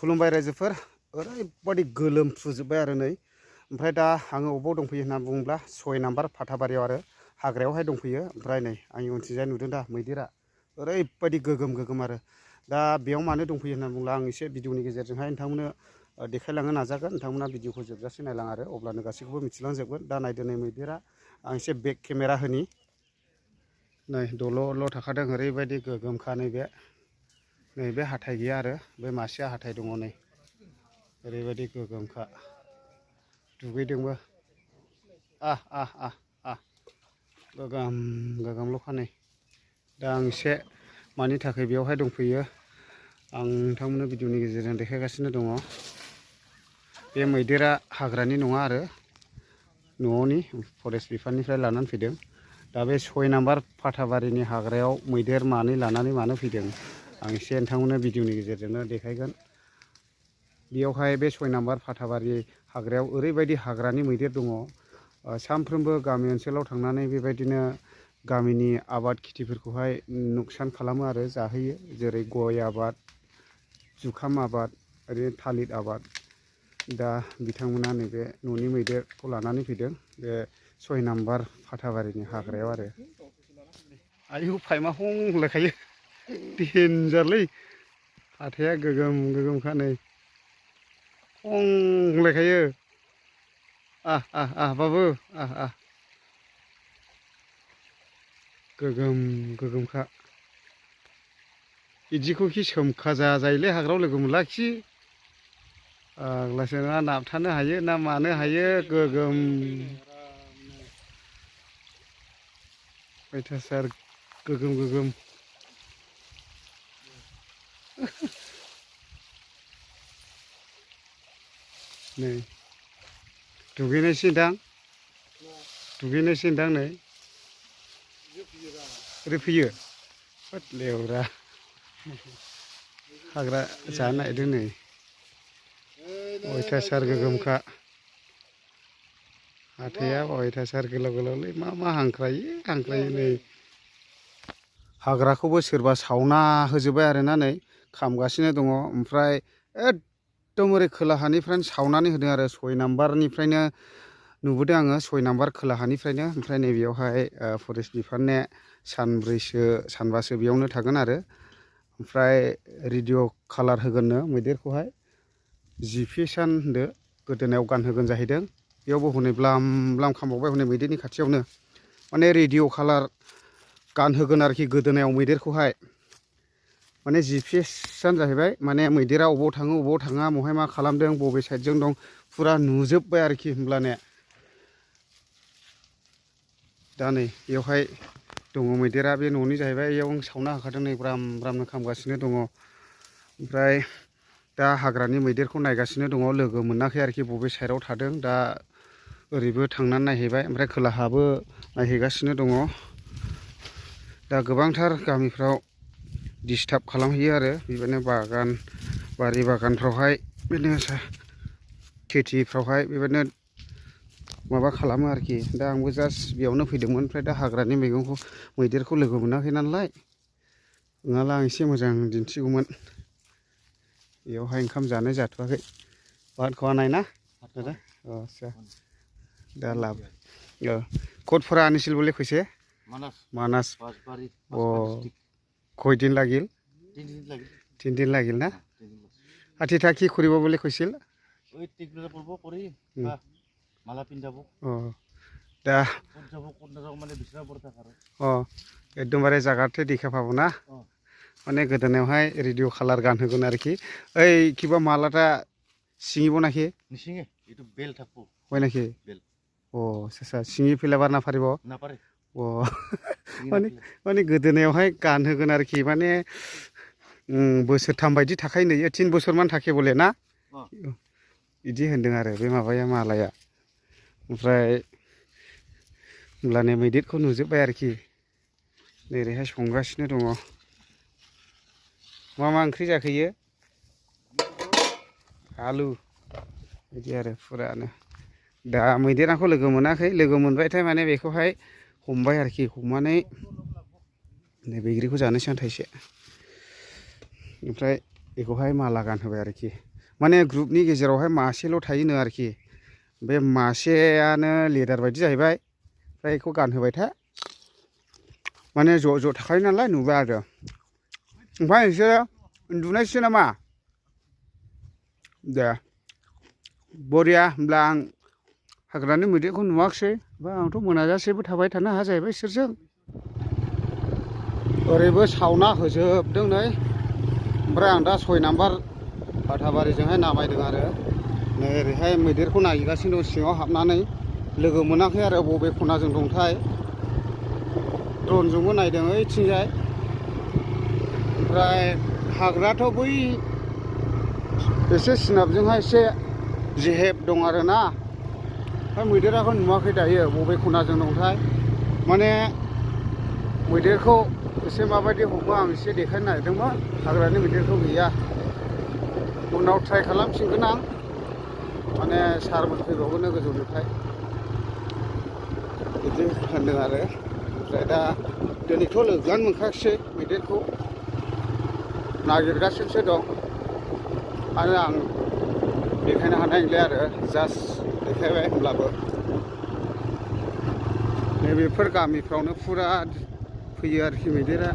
खुलुमबाय रायजोफोर ओरैबायदि गोलोमफ्रुजोब्बाय आरो नै ओमफ्राय दा आङो अबाव दंफैयो होनना बुङोब्ला 6 नाम्बार फाथाबारियाव आरो हाग्रायावहाय दंफैयो ओमफ्राय नै आंनि उनथिंजाय नुदों दा मैदेरा ओरैबायदि गोगोम आरो दा बेयाव मानो दंफैयो होनना बुङोब्ला आं एसे भिडिअनि गेजेरजोंहाय नोंथांमोननो देखायलांनो नाजागोन नोंथांमोना भिडिअखौ जोबजासे नायलां आरो अब्लानो गासैखौबो मिथिलांजोबगोन दा नायदो नै मैदेरा आं एसे बेक केमेरा होनि नै दल'ल' थाखादों ओरैबायदि गोगोमखा नैबे हाथाय गैया आरो बे मासेया हाथाय दङ नै ओरैबायदि गोगोमखा दुगैदोंबो गोगोमल'खा नै दा आं एसे मानि थाखाय बेयावहाय दंफैयो आं नोंथांमोननो भिडिअनि गेजेरजों देखायगासिनो दङ बे मैदेरा हाग्रानि नङा आरो न'नि फरेस्ट बिफाननिफ्राय लानानै फैदों दा बे 6 नाम्बार फाथाबारिनि हाग्रायाव मैदेर मानै लानानै मानो फैदों आं एसे नोंथांमोननो भिडिअनि गेजेरजोंनो देखायगोन बेयावहाय बे 6 नाम्बार फाथाबारि हाग्रायाव ओरैबायदि हाग्रानि मैदेर दङ सानफ्रोमबो गामि ओनसोलाव थांनानै बेबायदिनो गामिनि आबाद खेथिफोरखौहाय नुकसान खालामो आरो जाहैयो जेरै गय आबाद जुखाम आबाद ओरैनो थालिर आबाद दा बिथांमोना नैबे न'नि मैदेरखौ लानानै फैदों बे 6 नाम्बार फाथाबारिनि हाग्रायाव आरो आयु फायमा हं होनलायखायो डेन्जारलै हाथाया गोगोमखा नै हं होनलायखायो बाबु गोगोमखा बिदिखौखि सोमखा जाजायोलै हाग्रायाव लोगो मोनलाखि आग्लासो ना नाबथानो हायो ना मानो हायो गोगोम अयथासार गोगोम नै दुगैनायसै दां नै ओरै फैयो होद लेवरा हाग्रा जानो नागिरदों नै अयथासार गोगोमखा हाथाया अयथासार गोलावलै मा हांख्रायो नै हाग्राखौबो सोरबा सावना होजोब्बाय आरोना नै खामगासिनो दङ ओमफ्राय एकदम ओरै खोलाहानिफ्रायनो सावनानै होदों आरो 6 नाम्बारनिफ्रायनो नुबोदों आङो 6 नाम्बार खोलाहानिफ्रायनो ओमफ्राय नैबेयावहाय फरेस्ट बिफानने सानबासो बेयावनो थागोन आरो ओमफ्राय रेडिअ कालार होगोननो मैदेरखौहाय जिपिएसान होनदो गोदोनायाव गानहोगोन जाहैदों बेयावबो हनै ब्लाम खामबावबाय हनै मैदेरनि खाथियावनो माने रेडिअ कालार गानहोगोन आरोखि गोदोनायाव मैदेरखौहाय माने जिपिएसान जाहैबाय माने मैदेरा अबाव थाङो अबाव थाङा बहाय मा खालामदों बबे साइडजों दं फुरा नुजोब्बाय आरोखि होमब्लाने दा नै बेयावहाय दङ मैदेरा बे न'नि जाहैबाय बेयाव आं सावना होखादों नै ब्रामनो खामगासिनो दङ ओमफ्राय दा हाग्रानि मैदेरखौ नायगासिनो दङ लोगो मोनाखै आरोखि बबे साइडआव थादों दा ओरैबो थांनानै नायहैबाय ओमफ्राय खोलाहाबो नायहैगासिनो दङ दा गोबांथार गामिफ्राव डिस्टार्ब खालामहैयो आरो बेबायदिनो बारि बागानफ्रावहाय बिदिनो खेथिफ्रावहाय बेबायदिनो माबा खालामो आरोखि दा आंबो जास्ट बेयावनो फैदोंमोन ओमफ्राय दा हाग्रानि मैदेरखौ लोगो मोनाखै नालाय नङाब्ला आं एसे मोजां दिन्थिगौमोन बेयावहाय ओंखाम जानाय जाथ'वाखै भात खवा नाय ना दादा आच्छा दा लाभ कटफोरा आनिছিল बोले कैसे मानास कय दिन লাগিল 3 दिन লাগিল ना আঠিটা কি কৰিব বুলি কৈছিল दा एकदमबारे जागाते देखायफाबो ना माने गोदोनायावहाय रेडिअ कालार गानहोगोन आरोखि ओइ किबा मालाटा सिङिब नाखि बेल थाकबो হয় নাকি আচ্ছা सिङि फैलाबा नाफारिब माने गोदोनायावहाय गानहोगोन आरोखि माने बोसोरथाम बायदि थाखायो नै 3 बोसोरमान थाखे बले ना बिदि होनदों आरो बे माबाया मालाया ओमफ्राय होमब्लाने मैदेरखौ नुजोब्बाय आरोखि नैरैहाय संगासिनो दङ मा ओंख्रि जाखोयो आलु बिदि आरो फुरानो दा मैदेराखौ लोगो मोनाखै लोगो मोनबायथाय माने बेखौहाय हमबाय आरोखि हमनानै नै बैग्रिखौ जानोसै आं थाइसे ओमफ्राय बेखौहाय माला गानहोबाय आरोखि माने ग्रुपनि गेजेरावहाय मासेल' थायोनो आरोखि बे मासेयानो लिडार बायदि जाहैबाय ओमफ्राय बेखौ गानहोबाय था माने ज' ज' थाखायो नालाय नुबाय आरो ओमफ्राय नोंसोरो उन्दुनायसो नामा दे बरिया होमब्ला आं हाग्रानि मैदेरखौ नुवाखिसै बा आंथ' मोनाजासेबो थाबाय थानो हाया जाहैबाय बिसोरजों ओरैबो सावना होजोबदों नै ओमफ्राय आं दा 6 नाम्बार फाथाबारिजोंहाय नामायदों आरो नै ओरैहाय मैदेरखौ नागिरगासिनो दं सिङाव हाबनानै लोगो मोनाखै आरो बबे खनाजों दंथाय ड्रनजोंबो नायदों ओइथिंजाय ओमफ्राय हाग्रायाथ' बै एसे सोनाबजोंहाय एसे जेहेब दं आरोना ओमफ्राय मैदेराखौ नुवाखै दायो बबे खनाजों दंथाय माने मैदेरखौ एसे माबायदि हमो आं एसे देखायनो नागिरदोंमोन हाग्रानि मैदेरखौ गैया उनाव ट्राइ खालामफिनगोन आं माने सारमोन फैबावगोन गोजौनिफ्राय बिदि होनदों आरो ओमफ्राय दा दिनैथ' लोगोआनो मोनखायाखिसै मैदेरखौ नागिरगासिनोसो दं आरो आं देखायनो हानाय नंला आरो जास्ट देखायबाय होमब्लाबो नैबेफोर गामिफ्रावनो फुरा फैयो आरोखि मैदेरा